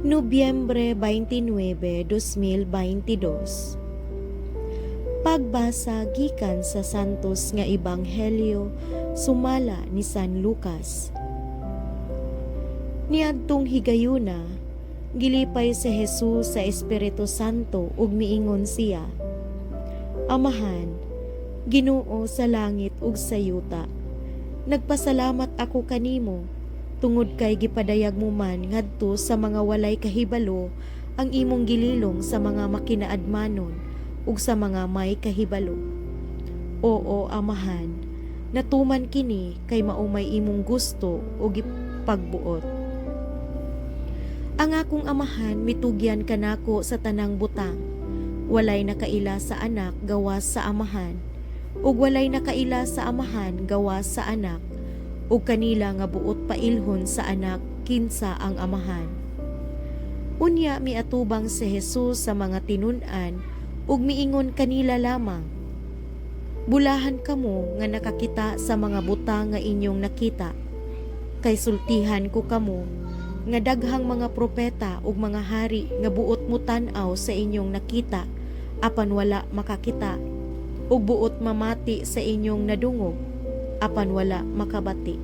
Nobyembre 29, 2022. Pagbasa gikan sa Santos nga Ebanghelyo sumala ni San Lucas. Niadtong higayuna, gilipay si Jesus sa Espiritu Santo ug miingon siya, "Amahan, Ginoo sa langit ug sa yuta, nagpasalamat ako kanimo tungod kay gipadayag mo man ngadto sa mga walay kahibalo ang imong gililong sa mga makinaadmanon ug sa mga may kahibalo. Oo, Amahan, natuman kini kay mao may imong gusto ug gipagbuot. Ang akong Amahan mitugyan kanako sa tanang butang. Walay nakaila sa Anak gawas sa Amahan, ug walay nakaila sa Amahan gawas sa Anak, ug kanila nga buot pailhon sa Anak kinsa ang Amahan." Unya miatubang si Jesus sa mga tinun-an ug miingon kanila lamang, "Bulahan kamo nga nakakita sa mga butang nga inyong nakita. Kay sultihan ko kamo nga daghang mga propeta ug mga hari nga buot mutan-aw sa inyong nakita apan wala makakita, ug buot mamati sa inyong nadungog apan wala makabati."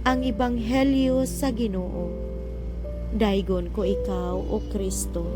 Ang Ebanghelyo sa Ginoo. Daygon ko ikaw, O Kristo.